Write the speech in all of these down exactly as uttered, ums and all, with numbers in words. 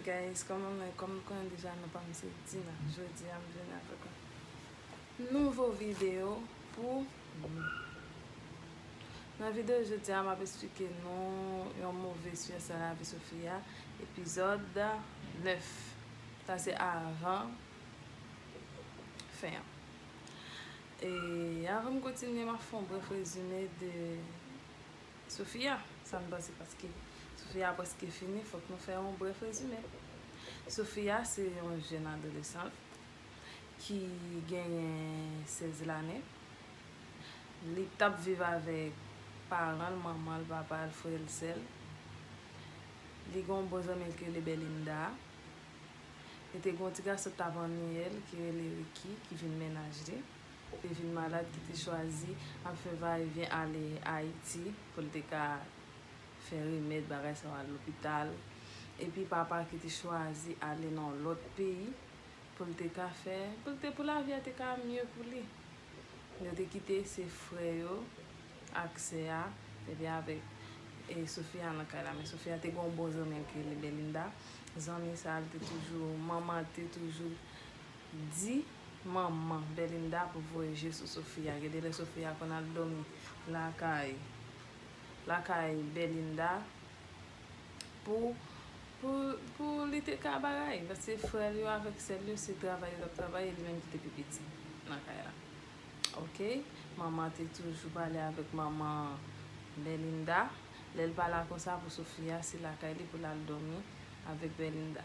Guys, kòman nou ye? Kòm nou konnen deja, non pa m se Dina. Jodi a, m vin avèk yon nouvo videyo pou nou. Nan videyo jodi a, m ap esplike nou yon move siyans nan lavi Sofia, epizòd nèf. Sa se avan fen an. E avan m kontinye, m ap fè yon brèf rezime de Sofia, sa n panse, paske Sofia prèske fini, fòk nou fè yon brèf rezime. Sofia se yon jèn adolesan ki genyen sèz lane. Li t ap viv avèk paran l, manman l, papa l, frè l, sè l. Li gen yon bon zanmi l ki rele Belinda. Li te gen yon ti gason t ap anniye l ki rele Ricky, ki vin mennaj li. Li te vin malad, ki te chwazi ap fè vayevyen ale Ayiti pou l te ka fè remèd, bagay sa yo, al lopital. Epi papa ki te chwazi ale nan yon lòt peyi pou l te ka fè, pou l te, pou lavi a te ka mye pou li. Yo te kite se frè yo ak sè a, epi avèk, e, Sofia nan kay la. Men Sofia te gen yon bon zanmi l ki rele Belinda. Zanmi sa a, li te toujou, manman te toujou di manman Belinda pou voye je sou Sofia. Gen de lè Sofia konn al dòmi lakay, lakay Belinda pou, pou, pou li te ka bagay. Paske frè l yo avèk sè l yo, se travay yo t ap travay, e li menm ki te pi piti nan kay la. Oke? Manman te toujou pale avèk manman Belinda. Lè l pa la konsa pou Sofia, se lakay li pou l al dòmi avèk Belinda.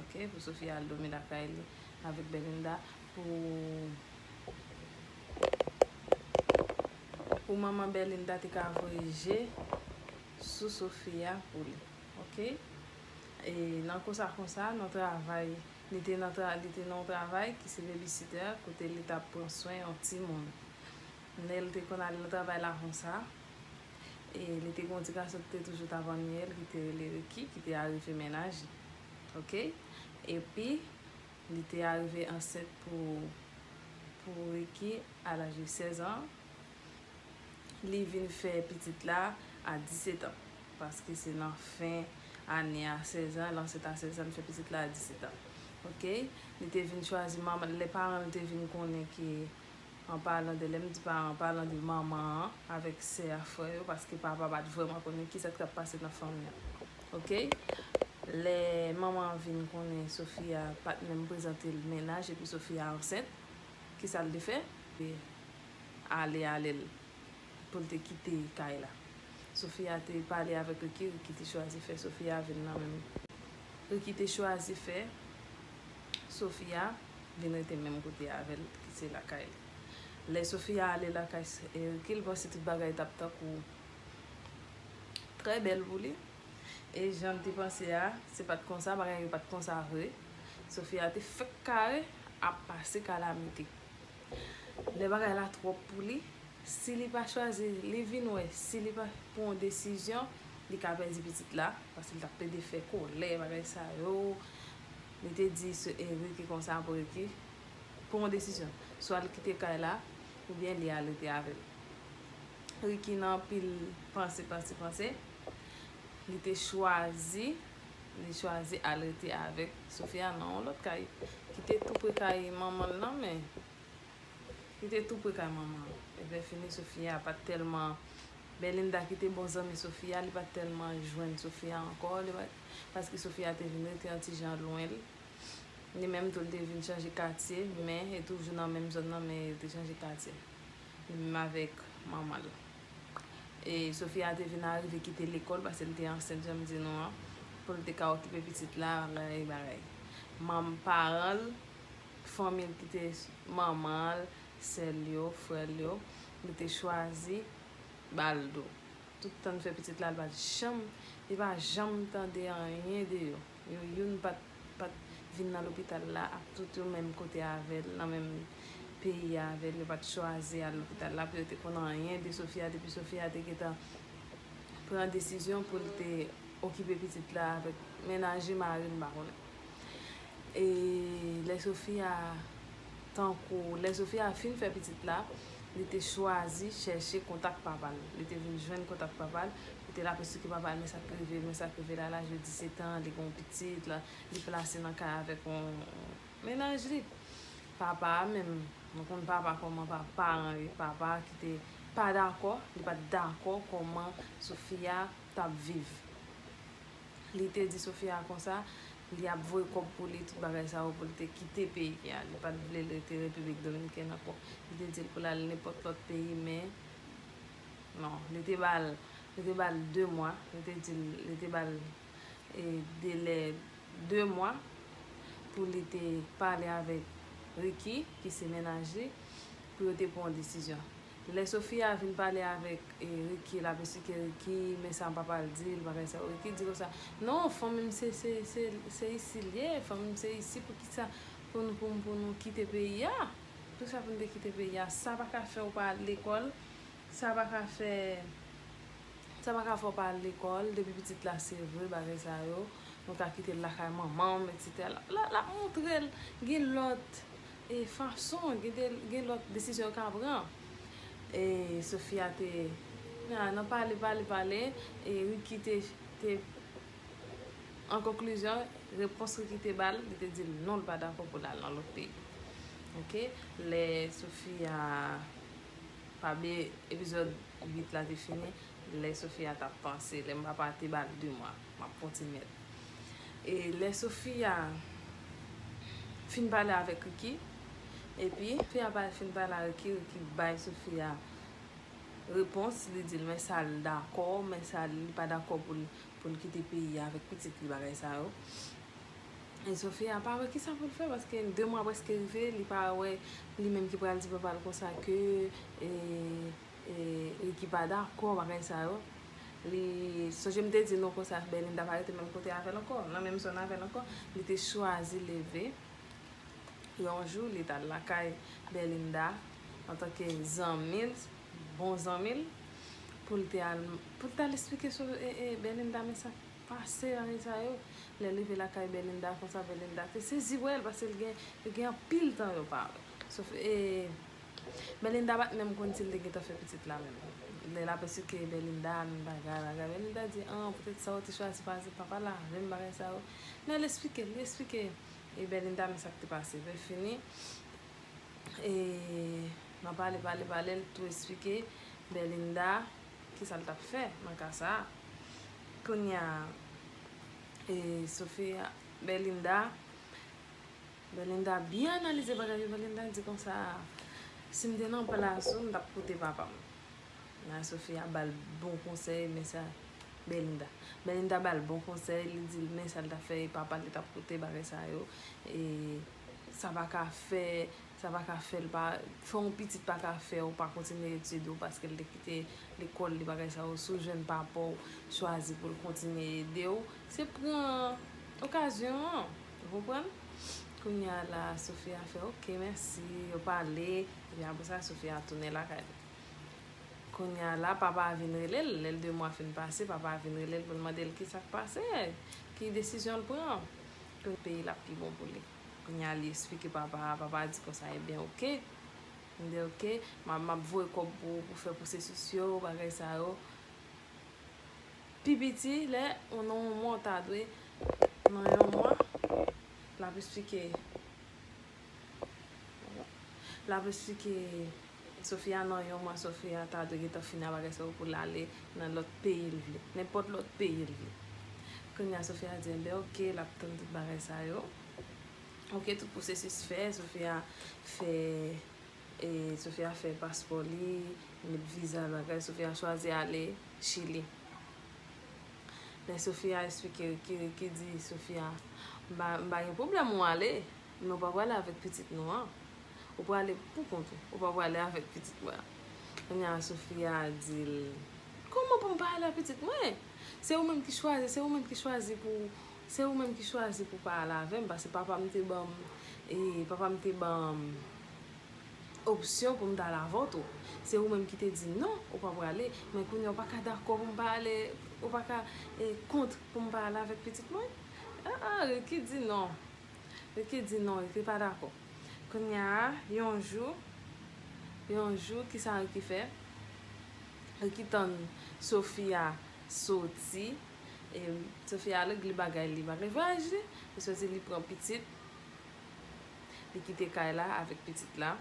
Oke? Pou Sofia al dòmi lakay li avèk Belinda. Pou, pou manman Belinda te ka voye je sou Sofia pou li. Oke? E nan konsa konsa, nan travay, li te nan tra-, li te nan yon travay ki se babysitter, kote li t ap pran swen yon timoun. Lè l te konn ale nan travay la konsa, e li te gen yon ti gason ki te toujou t ap anniye l, ki te rele Ricky, ki te arive mennaj li. Oke? Epi, li te arive ansent pou, pou Ricky a laj de sèz an. Li vin fè pitit la a disèt an, paske se nan fen ane a sèz an, l ansent a sèz an, li fè pitit la a disèt an. Oke? Li te vin chwazi manman, lè paran l te vin konnen ke, an palan de, lè m di paran, an palan de manman an, avèk sè a, frè yo, paske papa pa t vrèman konnen kisa k t ap pase nan fanmi an. Oke? Lè manman an vin konnen Sofia pa t menm prezante l mennaj, epi Sofia ansent, kisa l te fè? Li ale, ale l pou l te kite kay la. Sofia te pale avèk Ricky, Ricky te chwazi fè Sofia vin nan menm. Ricky te chwazi fè Sofia vin rete menm kote avè l, ki se lakay li. Lè Sofia ale lakay s-, e, Ricky, l panse tout bagay t ap tankou trè bèl pou li. E jan l te panse a, se pa t konsa, bagay yo pa t konsa vre. Sofia te fèk kare ap pase kalamite. Lè bagay la twòp pou li, si li pa chwazi, li vin wè, si li pa pran yon desizyon, li ka pèdi pitit la, paske li t ap plede fè kòlè, bagay sa yo. Li te di se Ricky konsa pou Ricky pran yon desizyon. Swa l kite kay la, oubyen li al rete avè l. Ricky nan anpil panse, panse, panse, li te chwazi, li chwazi al rete avèk Sofia nan yon lòt kay, ki te tou pre kay manman l nan, men li te tou pre kay manman l. Epi fini, Sofia pa t tèlman, Belinda ki te bon zanmi Sofia, li pa t tèlman jwenn Sofia ankò, li pa, paske Sofia te vin rete yon ti jan lwen l. Li menm tou, li te vin chanje katye, men e toujou nan menm zòn nan, men yo te chanje katye. Li menm avèk manman l. E Sofia te vin arive kite lekòl, paske li te ansent, jan m di nou an, pou l te ka okipe pitit la, bagay, bagay. Manm, paran l, fanmi l ki te, manman l, sè l yo, frè l yo, li te chwazi ba l do. Tout tan l fè pitit la, li pa t janm, li pa janm tande anyen de yo. Yo youn pa t, pa t vin nan lopital la ak tout yo menm kote avè l, nan menm peyi a avè l. Yo pa t chwazi al lopital la pou yo te konn anyen de Sofia, depi Sofia te gentan pran desizyon pou l te okipe pitit la avèk mennaj li, mari l, m pa konnen. E lè Sofia, tankou, lè Sofia fin fè pitit la, Li te chwazi chèche kontak papa l. Li te vin jwenn kontak papa l. Li te raple sou ke papa l, men sa k rive, men sa k rive l a laj de disèt an, li gen yon pitit, la, li plase nan kay avèk yon mennaj li. Papa a menm, nou konn papa kòman pa paran ye, papa a ki te pa dakò, li pa t dakò kòman Sofia t ap viv. Li te di Sofia konsa, li ap voye kòb pou li, tout bagay sa yo, pou li te kite peyi a. Li pa t vle l rete Repiblik Dominikèn ankò. Li te di l pou l al nenpòt lòt peyi, men non, li te ba l, li te ba l de mwa, li te di l, li te ba l, e, delè de mwa pou li te pale avèk Ricky, ki se mennaj li, pou yo te pran yon desizyon. Lè Sofia vin pale avèk, e, Ricky, l ap esplike Ricky, men sa papa l di l, bagay sa yo. Ricky di konsa, non, fanmi m se, se, se, se isi l ye, fanmi m se isi, poukisa pou nou, pou, pou nou kite peyi a? Poukisa pou nou te kite peyi a? Sa pa ka fè w pa al lekòl, sa pa ka fè, sa pa ka fè w pa al lekòl, depi pitit la se vre, bagay sa yo, nou ka kite l lakay manman m, etsetera. L ap, l ap, l ap montre l gen lòt, e, fason, gen de, gen lòt desizyon yo ka pran. E Sofia te, nan, nan pale, pale, pale, e Ricky te, te, an konklizyon, repons Ricky te ba l, li te di l non, l pa dakò pou l al nan lòt peyi. Oke? Lè Sofia, pa bliye, epizòd uit la te fini, lè Sofia t ap panse, lè m papa te ba l de mwa, m ap kontinye l. E lè Sofia fin pale avèk Ricky, epi Sofia pa fin pale avèk Ricky, Ricky bay Sofia repons, li di l men sa l dakò, men sa li pa dakò pou l, pou l kite peyi a avèk pitit li, bagay sa yo. E Sofia pa wè kisa pou l fè, paske de mwa prèske rive, li pa wè li menm ki pral di papa l konsa ke, e, e, Ricky pa dakò, bagay sa yo. Li, sonje m te di nou konsa, Belinda pa rete menm kote avè l ankò, nan menm zòn avè l ankò. Li te chwazi leve yon jou, li t al lakay Belinda antanke zanmi l, bon zanmi l, pou l te al, pou l t al esplike sou, e, e, Belinda men sa k pase, bagay sa yo. Lè l rive lakay Belinda konsa, Belinda te sezi wè l, paske l gen, yo gen anpil tan yo pa wè. Sof, e, Belinda pa t menm konn si l te gentan fè pitit la menm. Lè l ap esplike Belinda, menm bagay, bagay. Belinda di, an, poutèt sa ou te chwazi pase papa l avè m, bagay sa yo. Lè l esplike, li esplike. E Belinda, men sa k te pase. Lè fini, e, nan pale, pale, pale, l tou esplike Belinda kisa l t ap fè nan ka sa a. Kounye a, e, Sofia, Belinda, Belinda byen analize bagay yo. Belinda di konsa, si m te nan plas ou, m t ap koute papa m. Nan Sofia ba l bon konsèy, men sa, Belinda. Belinda ba l bon konsèy, li di l men sa l t ap fè, e papa l li t ap koute bagay sa yo. E sa pa ka fè, sa pa ka fè l pa, fè yon pitit pa ka fè ou pa kontinye etid ou paske l te kite lekòl li, bagay sa yo, si w jwenn papa w chwazi pou l kontinye ede w, se pran okazyon an, ou konprann? Kounye a la, Sofia fè, oke, mèsi, yo pale, epi apre sa, Sofia tounen lakay li. Kounye a la, papa a vin rele l, lè l de mwa fin pase, papa a vin rele l pou l mande l kisa k pase, ki desizyon l pran, pou peyi l ap pi bon pou li. Kounye a, li esplike papa a, papa a di konsa, ebyen, oke. M di, oke, m ap, m ap voye kòb pou, pou fè pwosesis yo, bagay sa yo. Pi piti, lè, nan yon mwa, w ta dwe, nan yon mwa, l ap esplike, l ap esplike Sofia nan yon mwa, Sofia ta dwe gentan fini ak bagay sa yo pou l ale nan lòt peyi l vle, nenpòt lòt peyi l vle. Kounye a, Sofia di, enben, oke, l ap tann tout bagay sa yo. Oke, tout pwosesis fè, Sofia fè, e, Sofia fè paspò li, met viza l, bagay, Sofia chwazi ale Chili. Lè Sofia esplike Ricky, Ricky di Sofia, m pa, m pa gen pwoblèm ou ale, men ou pa prale avèk pitit nou an. Ou prale pou kont ou, ou pa prale avèk pitit mwen an. Kounye a, Sofia di l, kòman pou m pa ale ak pitit mwen? Se ou menm ki chwazi, se ou menm ki chwazi pou, se ou menm ki chwazi pou pa ale avè m, paske papa m te ban m, e, papa m te ban m opsyon pou m t al avè w tou. Se ou menm ki te di non, ou pa prale. Men kounye a, ou pa ka dakò pou m pa ale, ou pa ka, e, kont pou m pa ale avèk pitit mwen? Ah, ah, Ricky di non. Ricky di non, Ricky pa dakò. Kounye a, yon jou, Yon jou, kisa Ricky fè? Ricky tann Sofia soti. E Sofia regle bagay li, bagay vwayaj li. Li soti, li pran pitit. Li kite kay la avèk pitit la.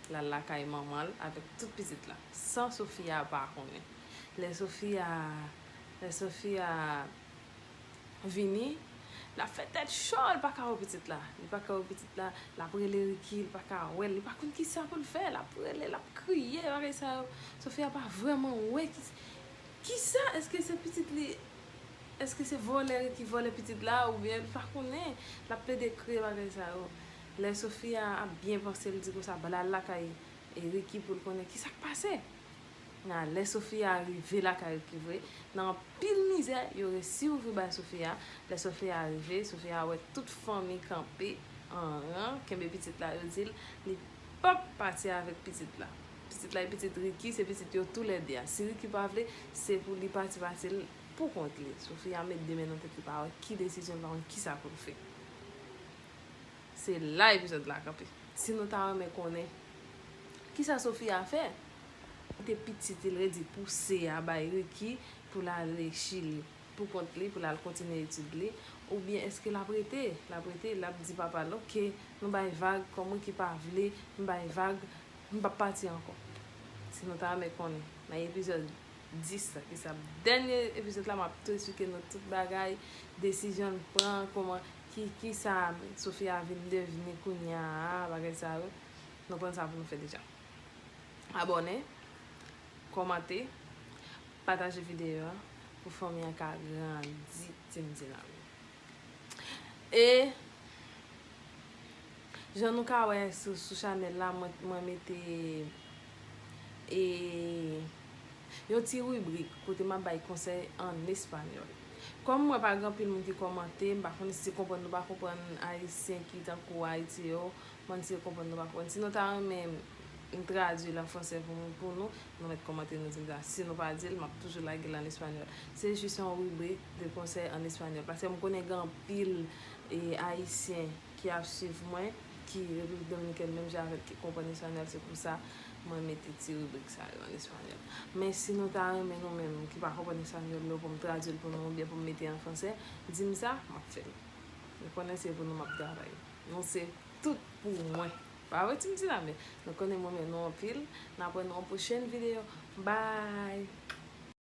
L al lakay manman l avèk tout pitit la. San Sofia pa konnen. Lè Sofia, lè Sofia vini, l ap fè tèt cho, li pa ka wè pitit la. Li pa ka wè pitit la, l ap rele Ricky, li pa ka wè l, li pa konn kisa pou l fè, l ap rele, l ap kriye, bagay sa yo. Sofia pa vrèman wè ki, kisa, èske se pitit li, èske se vòlè Ricky vòlè pitit la, oubyen li pa konnen, l ap plede kriye bagay sa yo. Lè Sofia ap byen panse, l di konsa, ba l al lakay e Ricky pou l konnen kisa k pase. Nan, lè Sofia rive lakay Ricky vre, nan anpil mizè, yo resi ouvri bay Sofia. Lè Sofia rive, Sofia wè tout fanmi kanpe an ran, kenbe pitit la, yo di l, li p ap pati avèk pitit la. Pitit la e pitit Ricky, se pitit yo toulède a. Si Ricky pa vle, se pou li pati, pati l pou kont li. Sofia met de men nan tèt li, pa wè ki desizyon l, pa konn kisa pou l fè. Se la epizòd la kanpe. Si nou ta renmen konnen kisa Sofia fè, kite pitit li redi pouse a bay Ricky pou l ale Chili pou kont li, pou l al kontinye etid li, oubyen èske l ap rete? L ap rete, l ap di papa l, "Oke, nou bay vag, kòm Ricky pa vle, m bay vag, m p ap pati ankò." Si nou ta renmen konnen, nan epizòd dis la, ki sa dènye epizòd la, m ap tou esplike nou tout bagay, desizyon l pran, kòman, ki, kisa Sofia vin devni kounye a, bagay sa yo. Nou konn sa pou nou fè deja. Abòne, kòmante, pataje videyo a pou fanmi an ka grandi, Team Dynami. E jan nou ka wè sou, sou chanèl la, mwen, mwen mete e yon ti ribrik kote m ap bay konsèy an espanyòl. Kòm mwen pa gen anpil moun ki kòmante, m pa konnen si se konprann nou pa konprann ayisyen ki tankou Ayiti yo, m pa konn si se konprann nou pa konprann. Si nou ta renmen m tradui l an fransè pou, pou nou, nou mèt kòmante nou di m sa. Si nou pa di l, m ap toujou lage l an espanyòl. Se jis yon ribrik de konsèy an espanyòl. Paske m konnen gen anpil e, ayisyen ki ap swiv mwen, ki Repiblik Dominikèn, menm jan avèk ki konprann espanyòl, se pou sa mwen mete ti ribrik sa yo an espanyòl. Men si nou ta renmen nou menm ki pa konprann espanyòl, nou pou m tradui l pou nou oubyen pou m mete an fransè, di m sa, m ap fè l. Nou konnen se pou nou m ap travay. Nou se tout pou mwen. Pa vre, Team Dynami? Nou konnen m renmen nou anpil. N ap wè nan yon pwochèn videyo. Bye!